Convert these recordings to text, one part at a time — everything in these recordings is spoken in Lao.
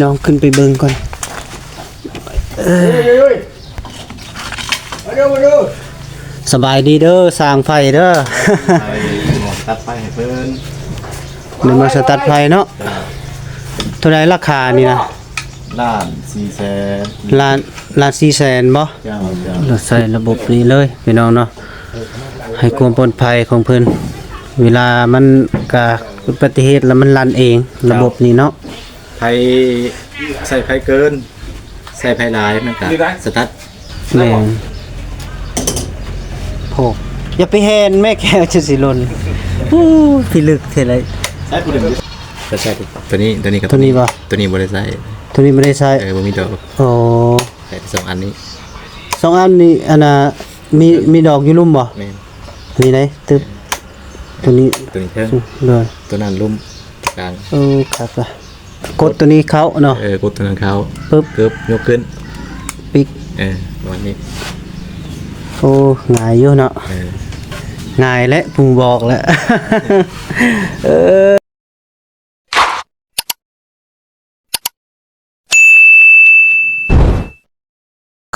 ນ້ອງຂຶ້ນໄປເບິ່ງກ່ອນ. ເອີ ມາດູ ມາດູ ສະບາຍດີເດີ ຊ່າງໄຟເດີ. ໄປໝໍຕັດໄຟໃຫ້ເພິ່ນ ໄດ້ມາສະຕັດໄຟເນາະ. ເອີ ເທົ່າໃດລາຄານີ້ນະ? ລ້ານສີ່ແສນ. ລ້ານ ລ້ານສີ່ແສນບໍ່? ເຈົ້າ ເຈົ້າ. ລະໃສ່ລະບົບນີ້ເລີຍພີ່ນ້ອງເນາະ ໃຫ້ຄວາມປອດໄພຂອງເພິ່ນ ເວລາມັນກະອຸບັດຕິເຫດລະມັນລັນເອງ ລະບົບນີ້ເນາະ. ໃຜໃສ່ໄຟເກີນ ໃສ່ໄຟຫຼາຍມັນກະສະຕັດ. ແມ່ນ. ໂອ້ ຢ່າໄປແຫ່ນແມ່ແກ້ວ ຈະຊິຫຼົ່ນ. ອູ້ ພິລຶກແທ້ໃດ. ໃຊ້ຜູ້ໜຶ່ງ ກໍໃຊ້ຕົວນີ້ ຕົວນີ້ກັບ ຕົວນີ້ບໍ່? ຕົວນີ້ບໍ່ໄດ້ໃຊ້. ຕົວນີ້ບໍ່ໄດ້ໃຊ້. ເອີ ບໍ່ມີດອກ. ໂອ້ ໃຊ້ແຕ່ສອງອັນນີ້. ສອງອັນນີ້ ອັນນ່າ ມີ ມີດອກຢູ່ລຸ່ມບໍ່? ແມ່ນ. ນີ້ໄດ໋ ຕຶບ ຕົວນີ້ ຕົວນີ້ເທິງ ໂດຍ ຕົວນັ້ນລຸ່ມກາງ. ເອີ ຄັກລະ. ກົດຕົວນີ້ເຂົ້າເນາະ. ເອີ ກົດຕົວນັ້ນເຂົ້າ ປຶບ ກຶບ ຍົກຂຶ້ນ ປິກ. ເອີ ປະມານນີ້. ໂອ້ ງ່າຍຢູ່ເນາະ. ເອີ ງ່າຍແຫຼະ ຜູ້ບອກແຫຼະ. ເອີ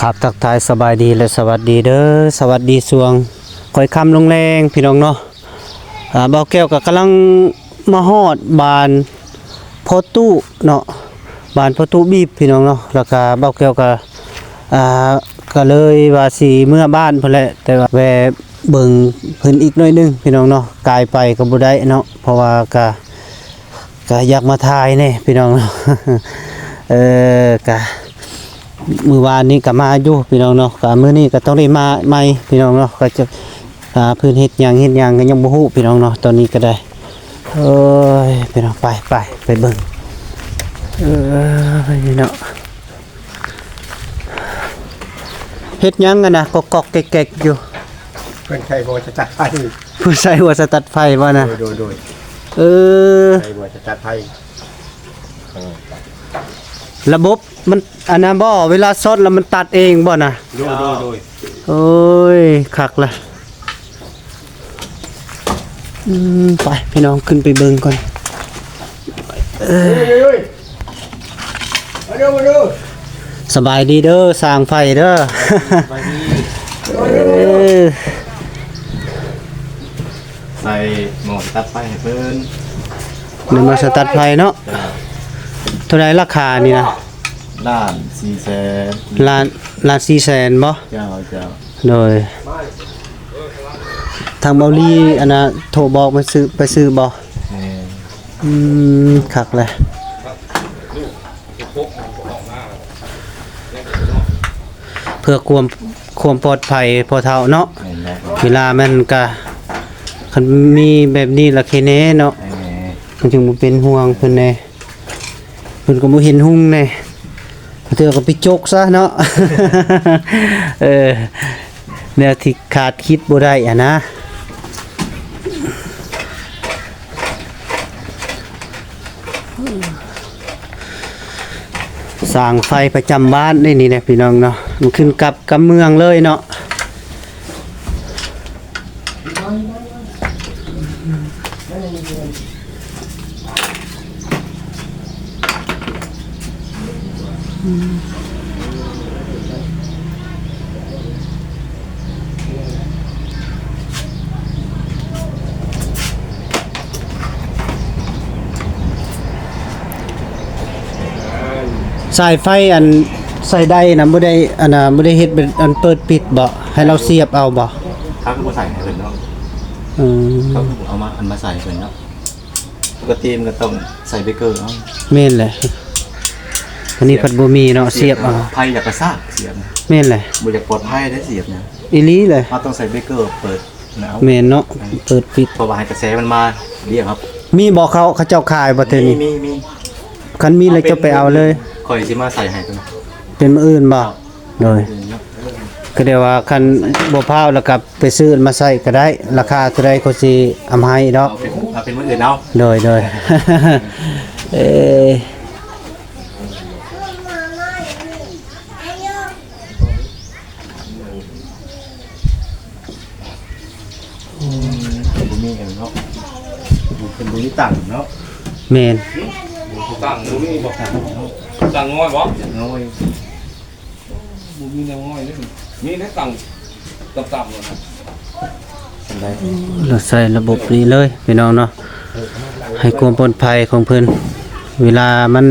ຄັບ ທັກທາຍສະບາຍດີ ແລະ ສະຫວັດດີເດີ ສະຫວັດດີຊ່ວງຄ່ອຍຄ່ຳລົງແລງພີ່ນ້ອງເນາະ. ອາ ບ່າວແກ້ວກໍກຳລັງມາຮອດບ້ານພໍ່ຕູ້ເນາະ ບ້ານພໍ່ຕູ້ບີບພີ່ນ້ອງເນາະ. ແລ້ວກໍບ່າວແກ້ວກໍ ອາ ກໍເລີຍວ່າຊິເມືອບ້ານພຸ້ນແຫຼະ ແຕ່ວ່າແວ່ເບິ່ງເພິ່ນອີກໜ້ອຍໜຶ່ງພີ່ນ້ອງເນາະ ກາຍໄປກໍບໍ່ໄດ້ເນາະ ເພາະວ່າກໍ ກະຢາກມາຖ່າຍແດ່ພີ່ນ້ອງເນາະ. ເອີ ກະມື້ວານນີ້ກະມາຢູ່ພີ່ນ້ອງເນາະ ກະມື້ນີ້ກະຕ້ອງໄດ້ມາໃໝ່ພີ່ນ້ອງເນາະ. ກະຈະ ອ່າ ເພິ່ນເຮັດຫຍັງເຮັດຫຍັງກະຍັງບໍ່ຮູ້ພີ່ນ້ອງເນາະ ຕອນນີ້ກະໄດ້. ໂອ້ຍ ພີ່ນ້ອງ ໄປ ໄປ ໄປເບິ່ງ. ເອີ ເນາະ ເຮັດຫຍັງຫັ້ນນະ ກອກໆແກກໆຢູ່? ເພິ່ນໃຊ້ບໍ່ສະຕັດໄຟ. ຜູ້ໃຊ້ບໍ່ສະຕັດໄຟບໍ່ນະ? ໂດຍ ໂດຍ ໂດຍ. ເອີ ໃຊ້ບໍ່ສະຕັດໄຟ. ເອີ ລະບົບມັນອັນນັ້ນບໍ່ ເວລາຊັອດແລ້ວມັນຕັດເອງບໍ່ນະ? ໂດຍ ໂດຍ ໂດຍ. ໂອ້ຍ ຄັກລະ. ອືມ ໄປ ພີ່ນ້ອງ ຂຶ້ນໄປເບິ່ງກ່ອນ. ເອີ ເອີ ເອີ ມາດູ ມາດູ ສະບາຍດີເດີ ຊ່າງໄຟເດີ. ສະບາຍດີ. ເອີ ໃສ່ໝໍຕັດໄຟໃຫ້ເພິ່ນ ໄດ້ມາສະຕັດໄຟເນາະ. ເຈົ້າ. ເທົ່າໃດລາຄານີ້ນະ? ລ້ານສີ່ແສນ. ລ້ານ ລ້ານສີ່ແສນບໍ່? ເຈົ້າ ເຈົ້າ. ໂດຍ ທາງເບົາລີ ອັນນ່າ ໂທບອກມາຊື້ ໄປຊື້ບໍ່? ແມ່ນ. ອືມ ຄັກແຫຼະ ເພື່ອຄວາມ ຄວາມປອດໄພພໍ່ເຖົ້າເນາະ. ແມ່ນແລ້ວ. ເວລາມັນກະ ຄັນມີແບບນີ້ລະເຄແນ່ເນາະ. ແມ່ນ. ມັນຈຶ່ງບໍ່ເປັນຫ່ວງເພິ່ນແນ່. ເພິ່ນກໍບໍ່ເຫັນຮຸ່ງແນ່ ເທື່ອກໍໄປຈົກຊະເນາະ. ເອີ ແນວທີ່ຄາດຄິດບໍ່ໄດ້ຫັ້ນນະ. ສ້າງໄຟປະຈຳບ້ານໄດ້ນີ້ແຫຼະພີ່ນ້ອງເນາະ ມັນຂຶ້ນກັບກັບເມືອງເລີຍເນາະ. ສາຍໄຟອັນໃສ່ໄດ້ນະ ບໍ່ໄດ້ ອັນນ່າ ບໍ່ໄດ້ເຮັດເປັນອັນເປີດປິດບໍ່? ໃຫ້ລາວສຽບເອົາບໍ່? ເຂົາຄືບໍ່ໃສ່ໃຫ້ເພິ່ນເນາະ. ອືມ ເຂົາຄືບໍ່ເອົາມາ ອັນມາໃສ່ໃຫ້ເພິ່ນເນາະ. ປົກກະຕິມັນກໍຕ້ອງໃສ່ເບເກີເອົາ. ແມ່ນແຫຼະ ອັນນີ້ພັດບໍ່ມີເນາະ ສຽບເອົາ. ໄຟຢາກກະຊາກສຽບ. ແມ່ນແຫຼະ ບໍ່ຢາກປອດໄພໄດ້ສຽບນະ. ອີ່ຫຼີແຫຼະ ເຮົາຕ້ອງໃສ່ເບເກີເປີດ. ແມ່ນເນາະ ເປີດປິດ ເພາະວ່າໃຫ້ກະແສມັນມາລຽງເຮົາ. ມີບໍ່ ເຂົາ ເຂົາເຈົ້າຂາຍບໍ່ແຖວນີ້? ມີ ມີ ມີ. ຄັນມີແລ້ວເຈົ້າໄປເອົາເລີຍ. ຂ້ອຍຊິມາໃສ່ໃຫ້. ເປັນມື້ອື່ນບໍ່? ໂດຍ ອືມ ກໍໄດ້ວ່າຄັນບໍ່ພ້າວແລ້ວກໍໄປຊື້ມາໃສ່ກໍໄດ້ ລາຄາເທົ່າໃດຂ້ອຍຊິເອົາມາໃຫ້ດອກ. ເອົາເປັນ ເອົາເປັນມື້ອື່ນເອົາ. ໂດຍ ໂດຍ. ເອີ ບໍ່ມີອັນເນາະ ເພິ່ນບໍ່ມີຕັງເນາະ. ແມ່ນ ບໍ່ມີຕັງ ບໍ່ມີບໍ່ ຕັງເນາະ. ຕັ້ງງ່ອຍບໍ່? ງ່ອຍ ບໍ່ມີແນວງ່ອຍເດ້ ມີແຕ່ຕັ້ງຕ່ຳໆ ແລ້ວນະ ລະໃສ່ລະບົບນີ້ເລີຍພີ່ນ້ອງເນາະ ໃຫ້ຄວາມປອດໄພຂອງເພິ່ນ ເວລາມັນ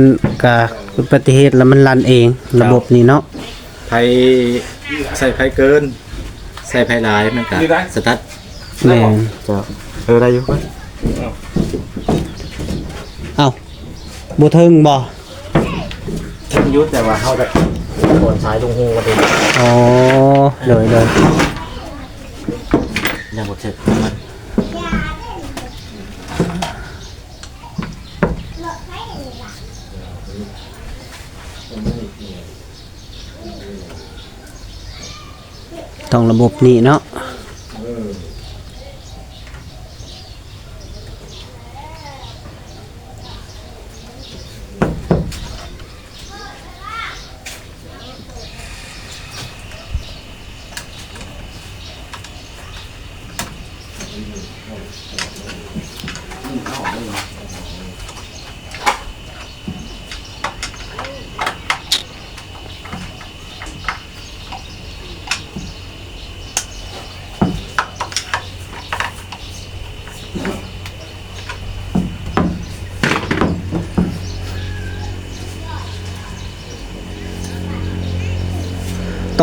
ກະອຸບັດຕິເຫດລະມັນລັນເອງ ລະບົບນີ້ເນາະ ໄຟ ໃສ່ໄຟເກີນ ໃສ່ໄຟຫຼາຍມັນກະສະຕັດ ແມ່ນ ເຈົ້າ ເອີ ໄດ້ຢູ່ ເອົ້າ ບໍ່ເຖິງບໍ່? ເຖິງຢູ່ ແຕ່ວ່າເຮົາຈະໂອນສາຍລົງຮູວ່າເດ້ ອໍ ໂດຍໆ ຍັງບໍ່ເຖິງ ຕ້ອງລະບົບນີ້ເນາະ.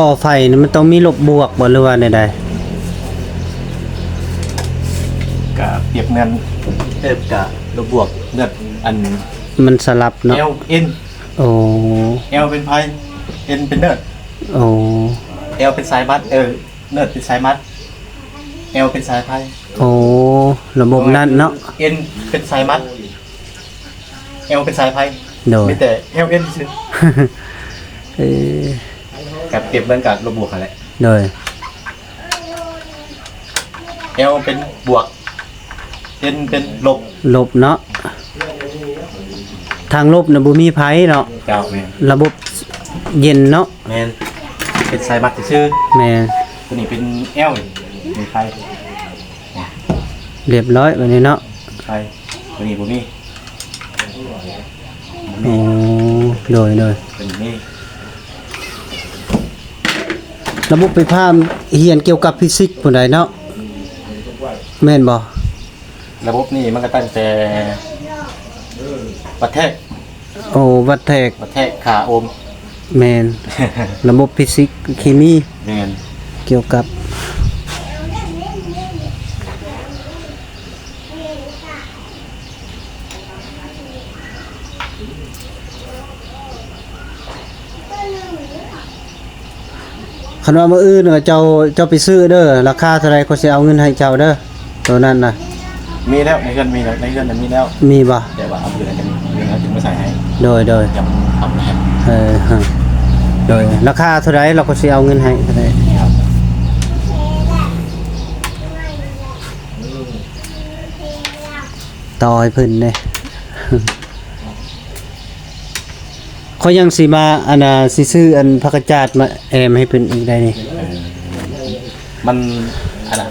ຕໍ່ໄຟນີ້ມັນຕ້ອງມີລົບບວກບໍ່ ຫຼືວ່າແນວໃດ? ກະປຽບເໝືອນ ເອີ ກະລົບບວກເໜືອດ ອັນ ມັນສະຫຼັບເນາະ ແອວ ເອັນ ໂອ້ ແອວເປັນໄພ ເອັນເປັນເນີດ ໂອ້ ແອວເປັນສາຍມັດ ເອີ ເນີດເປັນສາຍມັດ ແອວເປັນສາຍໄພ ໂອ້ ລະບົບນັ້ນເນາະ ເອັນເປັນສາຍມັດ ແອວເປັນສາຍໄພ ໂດຍ ມີແຕ່ແອວເອັນຊື່ ເອີ ກະປຽບເໝືອນກັບລົບບວກຫັ້ນແຫຼະ ໂດຍ ແອວເປັນບວກ ເອັນເປັນລົບ ລົບເນາະ ທາງລົບນະບໍ່ມີໄພເນາະ ເຈົ້າ ແມ່ນ ລະບົບເຢັນເນາະ ແມ່ນ ເປັນສາຍມັດຊື່ໆ ແມ່ນ ຕົວນີ້ເປັນແອວ ມີໄພ ລຽບຮ້ອຍບາດນີ້ເນາະ ໄພ ຕົວນີ້ບໍ່ມີ ໂອ້ ໂດຍໆ ຕົວນີ້ມີ ລະບົບໄຟຟ້າຮຽນກ່ຽວກັບຟີຊິກພຸ້ນໃດເນາະ ແມ່ນບໍ່? ລະບົບນີ້ມັນກະຕັ້ງແຕ່ວັດແທກ ໂອ້ ວັດແທກ ວັດແທກ ຄ່າໂອມ ແມ່ນ ລະບົບຟີຊິກ ເຄມີ ແມ່ນ ກ່ຽວກັບ ຄັນວ່າມື້ອື່ນເຈົ້າ ເຈົ້າໄປຊື້ເດີ ລາຄາເທົ່າໃດ ຂ້ອຍຊິເອົາເງິນໃຫ້ເຈົ້າເດີ ໂຕນັ້ນນະ ມີແລ້ວ ໃນເຮືອນມີແລ້ວ ໃນເຮືອນນະມີແລ້ວ ມີບໍ່? ແຕ່ວ່າເອົາເງິນໃຫ້ເພິ່ນ ເພິ່ນເອົາເງິນໃຫ້ ໂດຍໆ ຈະເອົາໃຫ້ ເອີ ໂດຍ ລາຄາເທົ່າໃດ ລະຂ້ອຍຊິເອົາເງິນໃຫ້ເທົ່າໃດ ຕໍ່ໃຫ້ເພິ່ນເດ້. ຂ້ອຍຍັງຊິມາ ອັນນ່າ ຊິຊື້ອັນຜັກກະຈາດມາແອມໃຫ້ເພິ່ນອີກໄດ໋ນີ້ ເອີ ມັນ ອັນນ່າ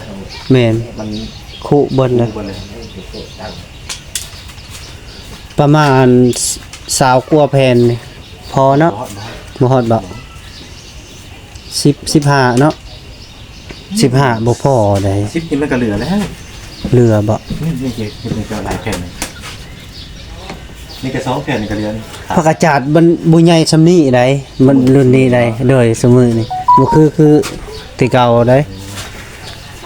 ແມ່ນ ມັນຄຸເບິດແລ້ວ ປະມານຊາວກວ່າແຜ່ນນີ້ ພໍເນາະ ບໍ່ຮອດ ບໍ່ຮອດ ບໍ່ຮອດບໍ່? ສິບ ສິບຫ້າເນາະ ສິບຫ້າບໍ່ພໍໃດ໋ ສິບນີ້ມັນກະເຫຼືອແລ້ວ ເຫຼືອບໍ່? ນີ້ ນີ້ເຮັດ ເຮັດນີ້ກະຫຼາຍແຜ່ນ ນີ້ກະສອງແຜ່ນນີ້ກະເຫຼືອ ຜັກກະຈາດມັນບໍ່ໃຫຍ່ຊ່ຳນີ້ໃດ໋ ມັນລຸ້ນນີ້ໃດ໋ ໂດຍ ຊຸມື້ນີ້ບໍ່ຄື ຄືແຕ່ເກົ່າໃດ໋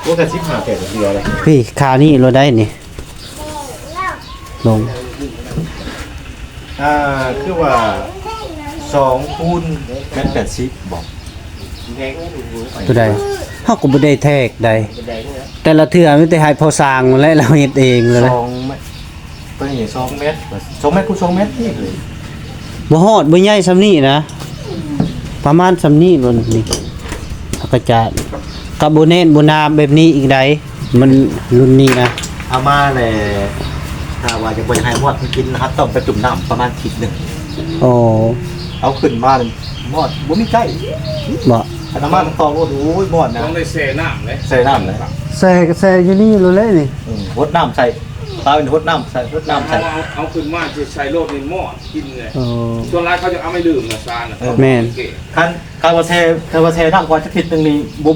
ໂອ້ ກະສິບຫ້າແຜ່ນກະເຫຼືອແລ້ວ ພີ້ ຄານີ້ໂລດໄດ໋ນີ້. ລົງ ອ່າ ຄືວ່າສອງຄູນແມັດແປດສິບບໍ? ຕົວໃດ? ເຮົາກໍບໍ່ໄດ້ແທກໃດ ແຕ່ລະເທື່ອມີແຕ່ໃຫ້ພໍ່ຊ່າງນັ້ນແຫຼະ ລາວເຮັດເອງເລີຍ ສອງແມັດ ຕົວນີ້ສອງແມັດ ສອງແມັດຄູນສອງແມັດນີ້ ບໍ່ຮອດ ບໍ່ໃຫຍ່ຊ່ຳນີ້ນະ ປະມານຊ່ຳນີ້ໂລດນີ້ ຜັກກະຈາດ ກະບໍ່ແໜ້ນບໍ່ໜາມແບບນີ້ອີກໃດ໋ ມັນລຸ້ນນີ້ນະ ເອົາມາແລ້ວ ຖ້າວ່າຈະບໍ່ຢາກໃຫ້ມອດມັນກິນ ເຮົາຕ້ອງໄປຈຸ່ມນ້ຳປະມານທິດໜຶ່ງ ໂອ້ ເອົາຂຶ້ນມາແລ້ວມອດບໍ່ມີໃກ້ ບໍ່ ຄັນເອົາມາແລ້ວຕອກໂລດ ໂອ້ຍ ມອດນະ ຕ້ອງໄດ້ແຊ່ນ້ຳເດ້ ແຊ່ນ້ຳເດ້ ແຊ່ກະແຊ່ຢູ່ນີ້ໂລດແຫຼະນີ້ ເອີ ຫົດນ້ຳໃສ່ ປາເປັນຫົດນ້ຳໃສ່ ຫົດນ້ຳໃສ່ ເຮົາເອົາ ເອົາຂຶ້ນມາຊິໃສ່ໂລດນີ້ໝໍ້ກິນເລີຍ. ເອີ ສ່ວນຫຼາຍເຂົາຈະເອົາໄມ້ດື່ມນະຊານນະ. ເອີ ແມ່ນ ຄັນ ຄັນວ່າແຊ່ ຄັນວ່າແຊ່ນ້ຳກ່ອນຈັກທິດໜຶ່ງນີ້ ບໍ່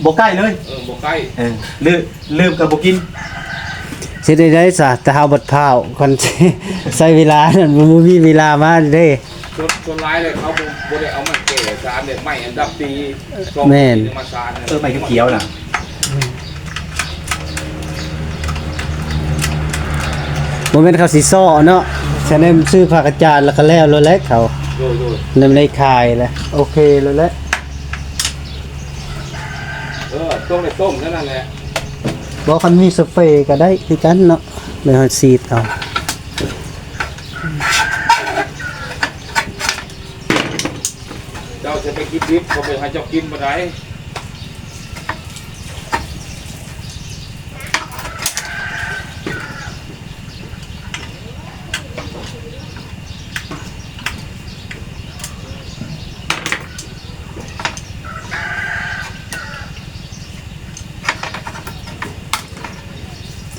ບໍ່ໃກ້ເລີຍ. ເອີ ບໍ່ໃກ້. ເອີ ລືມ ລືມກໍບໍ່ກິນ. ເຮັດໄດ້ໃດຊະ ແຕ່ເຮົາບັດພ້າວ ຄັນໃຊ້ເວລານັ້ນ ບໍ່ມີເວລາມາເດ້. ສ່ວນ ສ່ວນຫຼາຍເລີຍເຂົາບໍ່ ບໍ່ໄດ້ເອົາໄມ້ແກ່ສານເດ້ ໄມ້ອັນດຳປີ ແມ່ນ ມາສານ. ເອີ ໄມ້ຂຽວໆນະ ບໍ່ແມ່ນເຂົາຊິເຊາະເນາະ ສະແນມຊື້ຜ້າກະຈາດແລ້ວກໍແລ້ວໂລດແຫຼະເຂົາ. ໂດຍໆ ນຳໄດ້ຂາຍແຫຼະ ໂອເຄໂລດແຫຼະ. ເອີ ຕົ້ມໄດ້ຕົ້ມເທົ່ານັ້ນແຫຼະ. ບໍ່ ຄັນມີສະເປກໍໄດ້ຄືກັນເນາະ ແລ້ວເຮົາສີດເອົາ. ເຈົ້າຈະໄປກິນດິບ ເຂົາບໍ່ໃຫ້ເຈົ້າກິນບໍ່ໄດ້.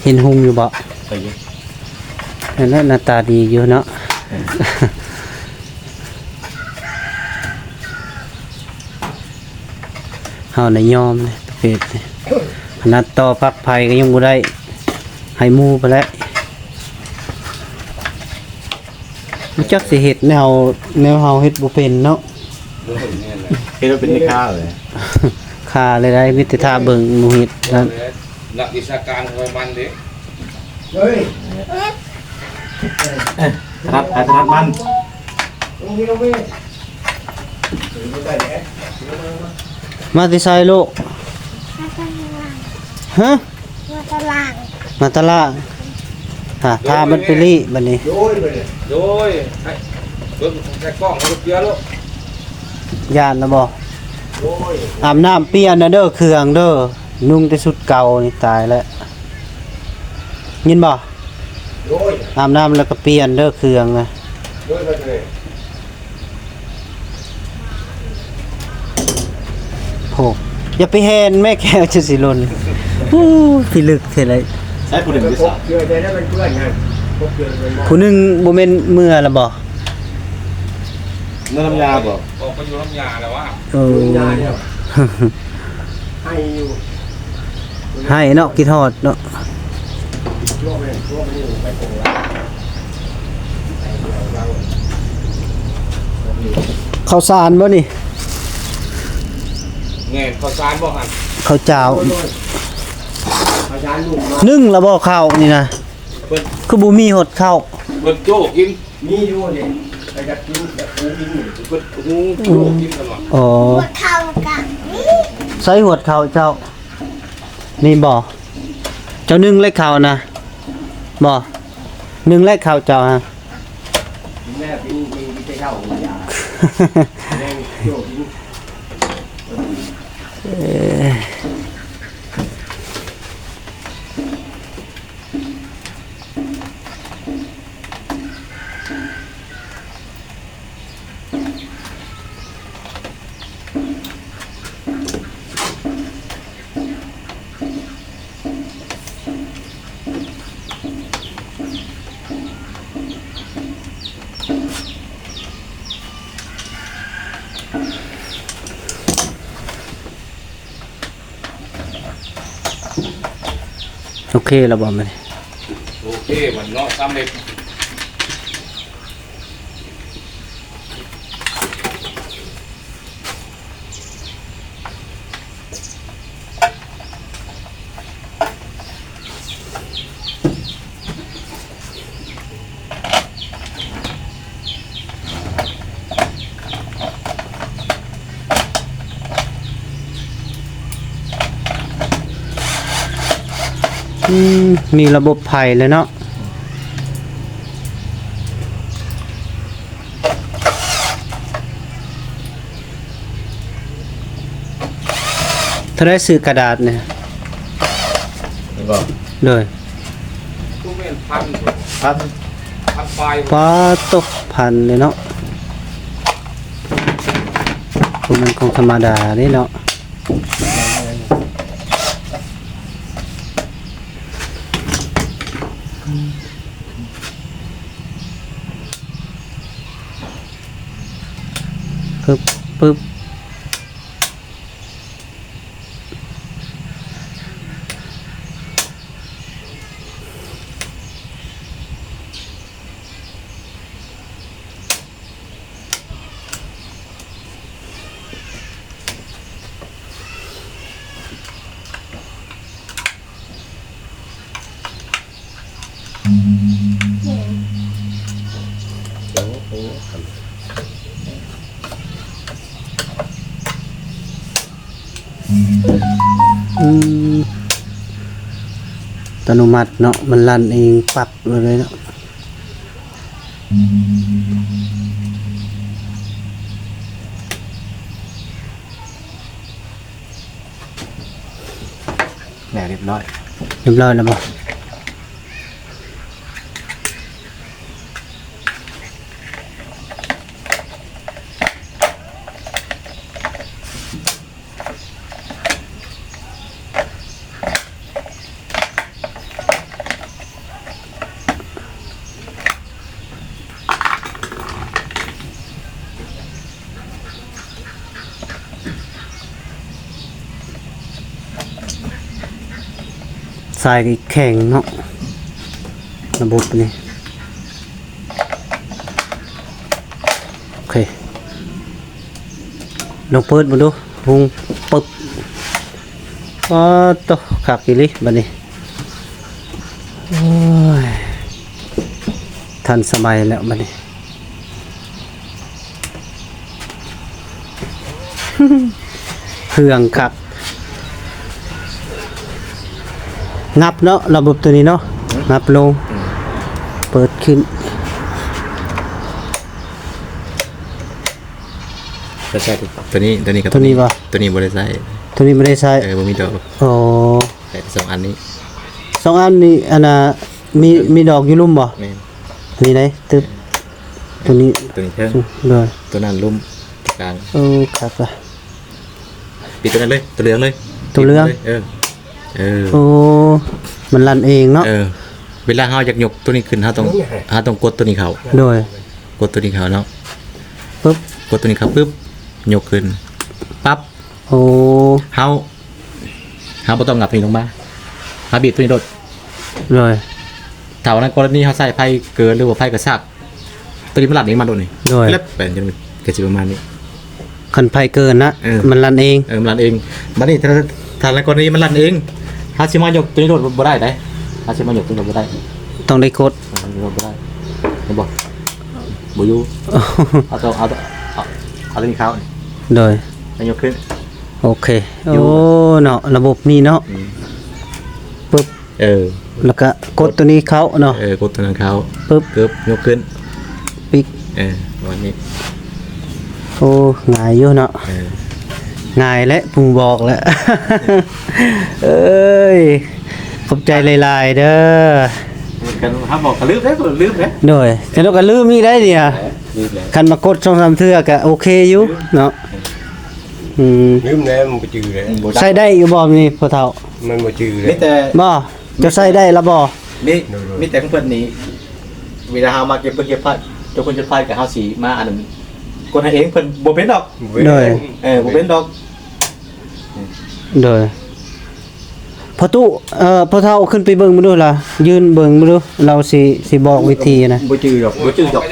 ເຫັນຮຸ່ງຢູ່ບໍ່? ໄປຢູ່. ນັ້ນແຫຼະ ໜ້າຕາດີຢູ່ເນາະ. ເຮົານະຍອມເດ້ປະເພດນີ້ ຂະໜາດຕໍ່ຝັກໄຟກໍຍັງບໍ່ໄດ້ ໃຫ້ໝູ່ໄປແລ້ວ. ບໍ່ຈັກຊິເຮັດແນວ ແນວເຮົາເຮັດບໍ່ເປັນເນາະ. ໂດຍ ແມ່ນແຫຼະ ເຮັດບໍ່ເປັນນີ້ຂ້າເລີຍ ຂ້າເລີຍໄດ໋ ມີແຕ່ຖ້າເບິ່ງໝູ່ເຮັດນັ້ນ. ນັກວິຊາການຂອງມັນເດ້. ເຮີ້ຍ ຖະໜັດໃຜຖະໜັດມັນ. ມາແຕ່ໃສລູກ? ຮະ? ມາຕະຫຼາງ ມາຕະຫຼາງ. ຫາ ພາມັນໄປລີ້ບັດນີ້. ໂດຍ ໃຫ້ເບິ່ງໃສ່ກ້ອງໃຫ້ເກືອລູກ. ຢ້ານລະບໍ່? ໂດຍ ອາບນ້ຳປ່ຽນນະເດີ ເຄື່ອງເດີ ນຸ່ງແຕ່ຊຸດເກົ່ານີ້ ຕາຍແລ້ວ ຍິນບໍ່? ໂດຍ ອາບນ້ຳແລ້ວກໍປ່ຽນເດີ ເຄື່ອງນະ. ໂດຍ ໂດຍ. ໂອ້ ຢ່າໄປແຫ່ນແມ່ແກ້ວ ຈະຊິຫຼົ່ນ. ໂອ້ ພິລຶກແທ້ເລີຍ. ໃຊ້ຜູ້ໜຶ່ງຢູ່ໃສ? ຜູ້ໜຶ່ງບໍ່ແມ່ນເມືອລະບໍ່? ເມືອນຳຍາບໍ່? ອອກໄປຢູ່ນຳຍາແລ້ວວະ. ເອີ ນຳຍາແລ້ວ. ໃຫ້ຢູ່ ໃຫ້ເນາະ ຄິດຮອດເນາະ. ເຂົ້າສານບໍ່ນີ້? ແມ່ນ ເຂົ້າສານບໍ່ຫັ້ນ? ເຂົ້າຈ້າວ. ເຂົ້າສານ ໜຶ້ງແລ້ວບໍ່ເຂົ້ານີ້ນະ? ຄືບໍ່ມີຮອດເຂົ້າ? ເພິ່ນໂຈ້ກິນ. ມີຢູ່ນີ້ ໄປຈັກກິນ ຈັກປູກິນນີ້ ເພິ່ນຫູໂຈ້ກິນຕະຫຼອດ. ອໍ ຫົວເຂົ້າກະມີ. ໃສ່ຫົວເຂົ້າເຈົ້າ ມີບໍ່? ເຈົ້າໜຶ້ງແລ້ວເຂົ້ານະ ບໍ່? ໜຶ້ງແລ້ວເຂົ້າເຈົ້າຮະ. ກິນແລ້ວກິນ ກິນແຕ່ເຊົ້າ ຢາກແລງໂຈ້ກິນ. ເອີ. ໂອເຄແລ້ວບໍ່ມື້ນີ້? ໂອເຄບັດເນາະ ສຳເລັດ. ອືມ ມີລະບົບໄຟແລ້ວເນາະ. ເທົ່າໃດຊື້ກະດາດນີ້? ນີ້ບໍ່? ໂດຍ. ຄືແມ່ນພັນ ພັນ ພັນປາຍ. ປາໂຕ ພັນເລີຍເນາະ. ບໍ່ແມ່ນຂອງທຳມະດາເດ້ເນາະ. ແມ່ນ. ປຶບ ປຶບ. ອືມ ອັດຕະໂນມັດເນາະ ມັນລັນເອງປັບເລີຍເນາະ. ແລ້ວ ຮຽບຮ້ອຍ ຮຽບຮ້ອຍແລ້ວບໍ່? ສາຍກໍແຂງເນາະ ລະບົບນີ້ ໂອເຄ. ລອງເປີດເບິ່ງດູ ຮຸ່ງ ປຶບ ປາດໂທ້ ຄັກອີ່ຫຼີບັດນີ້ ໂອ້ຍ ທັນສະໄໝແລ້ວບັດນີ້ ເຄື່ອງຄັກ ງັບເນາະ ລະບົບໂຕນີ້ເນາະ ງັບລົງ ເປີດຂຶ້ນ. ບໍ່ໃສ່ໂຕນີ້ ໂຕນີ້ກັບໂຕນີ້ບໍ່? ໂຕນີ້ບໍ່ໄດ້ໃສ່ ໂຕນີ້ບໍ່ໄດ້ໃສ່ ເອີ ບໍ່ມີດອກ ອໍ ໃສ່ແຕ່ສອງອັນນີ້ ສອງອັນນີ້ ອັນນ່າ ມີ ມີດອກຢູ່ລຸ່ມບໍ່? ແມ່ນ ນີ້ໄດ໋ ຕຶບ ໂຕນີ້ ໂຕນີ້ເທິງ ໂດຍ ໂຕນັ້ນລຸ່ມ ກາງ ໂອ້ ຄັກລະ ປິດໂຕນັ້ນເລີຍ ໂຕເຫຼືອງເລີຍ ໂຕເຫຼືອງ ເອີ ເອີ ໂອ້ ມັນລັນເອງເນາະ ເອີ ເວລາເຮົາຢາກຍົກໂຕນີ້ຂຶ້ນ ເຮົາຕ້ອງ ເຮົາຕ້ອງກົດໂຕນີ້ເຂົ້າ ໂດຍ ກົດໂຕນີ້ເຂົ້າເນາະ ປຶບ ກົດໂຕນີ້ເຂົ້າປຶບ ຍົກຂຶ້ນ ປັບ ໂອ້ ເຮົາ ເຮົາບໍ່ຕ້ອງຫຍັບໂຕນີ້ລົງມາ ເຮົາບີບໂຕນີ້ໂລດ ໂດຍ ຖ້າວ່າໃນກໍລະນີເຮົາໃຊ້ໄຟເກີນ ຫຼືວ່າໄຟກະຊາກ ໂຕນີ້ມັນລັນເອງມັນໂລດນີ້ ໂດຍ ແລ້ວໄປຈະ ກະຊິປະມານນີ້ ຄັນໄຟເກີນນະ ເອີ ມັນລັນເອງ ເອີ ມັນລັນເອງ ບັດນີ້ຖ້າ ຖ້າໃນກໍລະນີມັນລັນເອງ ເຮົາຊິມາຍົກໂຕນີ້ໂລດບໍ່ໄດ້ໃດ໋ ເຮົາຊິມາຍົກໂຕນີ້ໂລດບໍ່ໄດ້ ຕ້ອງໄດ້ກົດ ເອີ ຍົກບໍ່ໄດ້ ເຫັນບໍ່ ບໍ່ຢູ່ ເອົາໂຕ ເອົາໂຕ ເອົາ ເອົາໂຕນີ້ເຂົ້າ ໂດຍ ແລ້ວຍົກຂຶ້ນ ໂອເຄ ຢູ່ ໂອ້ ເນາະ ລະບົບນີ້ເນາະ ອືມ ປຶບ ເອີ ແລ້ວກະກົດໂຕນີ້ເຂົ້າເນາະ ເອີ ກົດໂຕນັ້ນເຂົ້າ ປຶບ ກຶບ ຍົກຂຶ້ນ ປິກ ເອີ ປະມານນີ້ ໂອ້ ງ່າຍຢູ່ເນາະ ເອີ ງ່າຍແຫຼະ ຜູ້ບອກແຫຼະ ເອີຍ ຂອບໃຈຫຼາຍໆເດີ ກັນ ເຮົາບອກກໍລືມເດ້ ລືມເດ້ ໂດຍ ແຕ່ລະກໍລືມອີກໄດ໋ນີ້ ເອີ ລືມແລ້ວ ຄັນມາກົດສອງສາມເທື່ອກໍໂອເຄຢູ່ເນາະ ອືມ ລືມແລ້ວ ມັນບໍ່ຈື່ແລ້ວ ໃຊ້ໄດ້ຢູ່ບໍ່ນີ້ພໍ່ເຖົ້າ? ມັນບໍ່ຈື່ແລ້ວ ມີແຕ່ ບໍ່ ເຈົ້າໃຊ້ໄດ້ລະບໍ່? ມີ ໂດຍໆ ມີແຕ່ຂອງເພິ່ນນີ້ ເວລາເຮົາມາເກັບເພິ່ນເກັບໄຟ ເຈົ້າເພິ່ນເກັບໄຟກໍເຮົາຊິມາອັນນັ້ນ ກົດໃຫ້ເອງ ເພິ່ນບໍ່ເປັນດອກ ໂດຍ ເອີ ບໍ່ເປັນດອກ ໂດຍ ພໍ່ຕູ້ ເອີ ພໍ່ເຖົ້າຂຶ້ນໄປເບິ່ງເບິ່ງດູລະ ຢືນເບິ່ງເບິ່ງດູ ລາວຊິ ຊິບອກວິທີນະ ບໍ່ຈື່ດອກ ບໍ່ຈື່ດອກ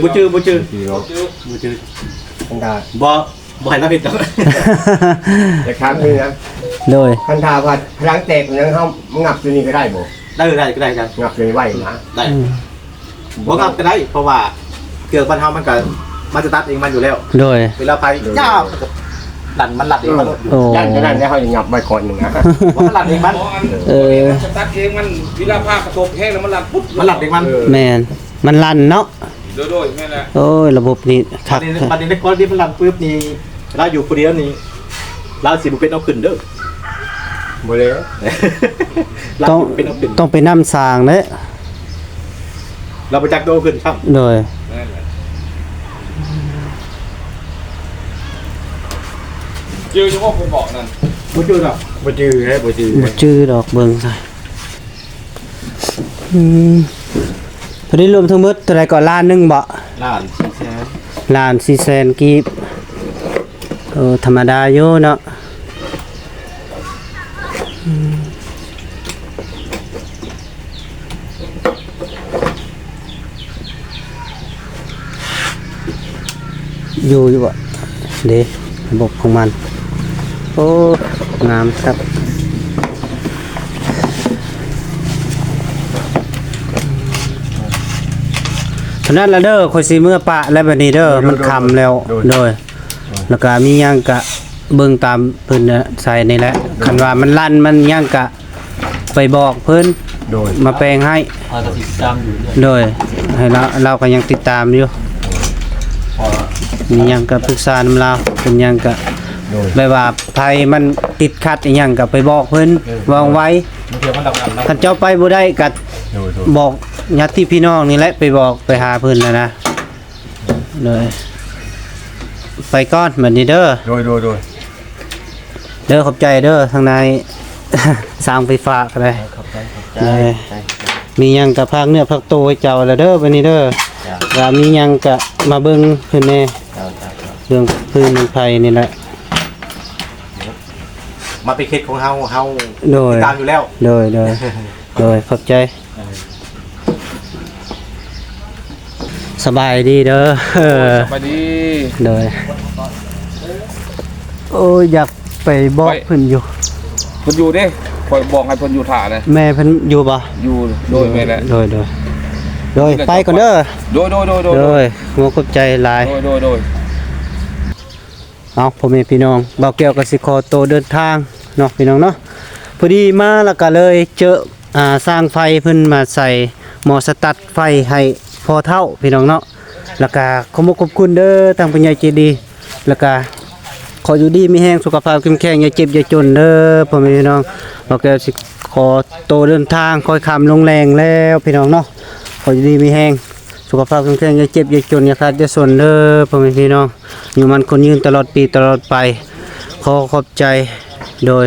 ບໍ່ຈື່ ບໍ່ຈື່ ບໍ່ຈື່ດອກ ບໍ່ຈື່ ບໍ່ຈື່ ອັນດາ ບໍ່ ບໍ່ໃຫ້ລາວເຮັດດອກ ແຕ່ຄັນນີ້ນະ ໂດຍ ຄັນຖ້າວ່າພະລັງແຕກຫຍັງ ເຮົາງັບຕົວນີ້ກໍໄດ້ບໍ່? ໄດ້ ໄດ້ ກໍໄດ້ກັນ ງັບຕົວນີ້ໄວ້ນະ ໄດ້ ອືມ ບໍ່ງັບກໍໄດ້ ເພາະວ່າເຄື່ອງບ້ານເຮົາມັນກໍ ມັນສະຕາດເອງມັນຢູ່ແລ້ວ ໂດຍ ເວລາໄຟ ໂດຍ ຈ້າບ ມັນກໍດັນ ມັນລັດເອງມັນໂລດ ໂອ້ ຢ້ານຕົວນັ້ນແລ້ວ ເຮົາຍັບໄວ້ກ່ອນໜຶ່ງນະ ບໍ່ ມັນລັດເອງມັນ ເອີ ມັນສະຕາດເອງມັນ ເວລາຟ້າກະທົບແຮງແລ້ວມັນລັດປຸບ ມັນລັດເອງມັນ ເອີ ແມ່ນ ມັນລັນເນາະ ໂດຍ ໂດຍ ແມ່ນແຫຼະ ໂອ້ຍ ລະບົບນີ້ຄັກ ບັດນີ້ ບັດນີ້ໃນກໍລະນີມັນລັນປຶບນີ້ ລາວຢູ່ຜູ້ດຽວນີ້ ລາວຊິບໍ່ເປັນເອົາຂຶ້ນເດີ ບໍ່ແລ້ວ ລາວຊິບໍ່ເປັນເອົາຂຶ້ນ ຕ້ອງ ຕ້ອງໄປນຳສ້າງເດ້ ລາວບໍ່ຈັກໂຕເອົາຂຶ້ນຊ້ຳ ໂດຍ ແມ່ນແຫຼະ ຈື່ຢູ່ບໍ່ ຜູ້ບອກນັ້ນ ບໍ່ຈື່ດອກ ບໍ່ຈື່ເດ້ ບໍ່ຈື່ ບໍ່ຈື່ດອກ ເບິ່ງຊະ. ອືມ ພໍດີລວມທັງໝົດເທົ່າໃດເກາະ ລ້ານໜຶ່ງເບາະ? ລ້ານສີ່ແສນ ລ້ານສີ່ແສນກີບ. ເອີ ທຳມະດາຢູ່ເນາະ. ອືມ ຢູ່ ຢູ່ບໍ່? ເດ້ ລະບົບຂອງມັນ. ໂອ້ ງາມຄັກ. ເທົ່ານັ້ນລະເດີ ຂ້ອຍຊິເມືອປະແລ້ວບັດນີ້ເດີ. ໂດຍ ມັນຄ່ຳແລ້ວ. ໂດຍ ໂດຍ ແລ້ວກະມີຫຍັງກະເບິ່ງຕາມເພິ່ນໃສ່ນີ້ແຫຼະ. ໂດຍ ຄັນວ່າມັນລັ່ນມັນຫຍັງກະ ໄປບອກເພິ່ນ ໂດຍ ມາແປງໃຫ້. ເຮົາກໍຕິດຕາມຢູ່ເລື້ອຍ. ໂດຍ ໃຫ້ລາວ ລາວກໍຍັງຕິດຕາມຢູ່. ເພາະວ່າມີຫຍັງກໍປຶກສານຳລາວ ເປັນຫຍັງກໍ ໂດຍ ແບບວ່າໃຜມັນຕິດຂັດອີ່ຫຍັງກໍໄປບອກເພິ່ນ ເອີ ວ່ອງໄວ. ບາງເທື່ອມັນດັບນຳ ຄັນເຈົ້າໄປບໍ່ໄດ້ກໍ ໂດຍ ໂດຍ ບອກຍາດຕິພີ່ນ້ອງນີ້ແຫຼະ ໄປບອກ ໄປຫາເພິ່ນຫັ້ນນະ. ໂດຍ ໄປກ່ອນບັດນີ້ເດີ. ໂດຍ ໂດຍ ໂດຍ ເດີ ຂອບໃຈເດີ ທາງນາຍ ສ້າງໄຟຟ້າກໍໄດ້. ເອີ ຂອບໃຈ ຂອບໃຈ. ໂດຍ ຂອບໃຈ. ມີຫຍັງກໍພາກເນື້ອພາກໂຕໃຫ້ເຈົ້າແລ້ວເດີ ບັດນີ້ເດີ. ຈ້າ. ວ່າມີຫຍັງກໍມາເບິ່ງເພິ່ນແດ່. ຈ້າ ຈ້າ ຈ້າ. ເລື່ອງຟືນເລື່ອງໄຟນີ້ແຫຼະ ມາເປັນເຂດຂອງເຮົາ ເຮົາ ໂດຍ ຕິດຕາມຢູ່ແລ້ວ. ໂດຍ ໂດຍ ໂດຍ ຂອບໃຈ. ເອີ ສະບາຍດີເດີ. ໂດຍ ສະບາຍດີ. ໂດຍ ໂອ້ຍ ຢາກໄປບອກເພິ່ນຢູ່. ເພິ່ນຢູ່ເດ້ ຂ້ອຍບອກໃຫ້ເພິ່ນຢູ່ຖ້າເດ້. ແມ່ເພິ່ນຢູ່ບໍ່? ຢູ່. ໂດຍ ແມ່ນແຫຼະ. ໂດຍ ໂດຍ ໂດຍ ໄປກ່ອນເດີ. ໂດຍ ໂດຍ ໂດຍ ໂດຍ ໂດຍ ໂດຍ ຂອບໃຈຫຼາຍ. ໂດຍ ໂດຍ ໂດຍ. ເອົາ ພໍ່ແມ່ພີ່ນ້ອງ ບ່າວແກ້ວກໍຊິຂໍໂຕເດີນທາງເນາະ ພີ່ນ້ອງເນາະ. ພໍດີມາແລ້ວກໍເລີຍເຈີ ອ່າ ຊ່າງໄຟເພິ່ນມາໃສ່ໝໍ້ສະຕັດໄຟໃຫ້ພໍ່ເຖົ້າ ພີ່ນ້ອງເນາະ. ແລ້ວກໍຂອບອົກຂອບຄຸນເດີ ທາງຜູ້ໃຫຍ່ໃຈດີ. ແລ້ວກໍຂໍຢູ່ດີມີແຮງ ສຸຂະພາບເຂັ້ມແຂງ ຢ່າເຈັບຢ່າຈົນເດີ ພໍ່ແມ່ພີ່ນ້ອງ. ບ່າວແກ້ວຊິຂໍໂຕເດີນທາງ ຄ່ອຍຄ່ຳລົງແລງແລ້ວ ພີ່ນ້ອງເນາະ. ຂໍຢູ່ດີມີແຮງ ສຸຂະພາບເຂັ້ມແຂງ ຢ່າເຈັບຢ່າຈົນ ຢ່າຂາດຢ່າສົນເດີ ພໍ່ແມ່ພີ່ນ້ອງ. ຢູ່ໝັ້ນຄົນຍືນຕະຫຼອດປີຕະຫຼອດໄປ. ຂໍຂອບໃຈ ໂດຍ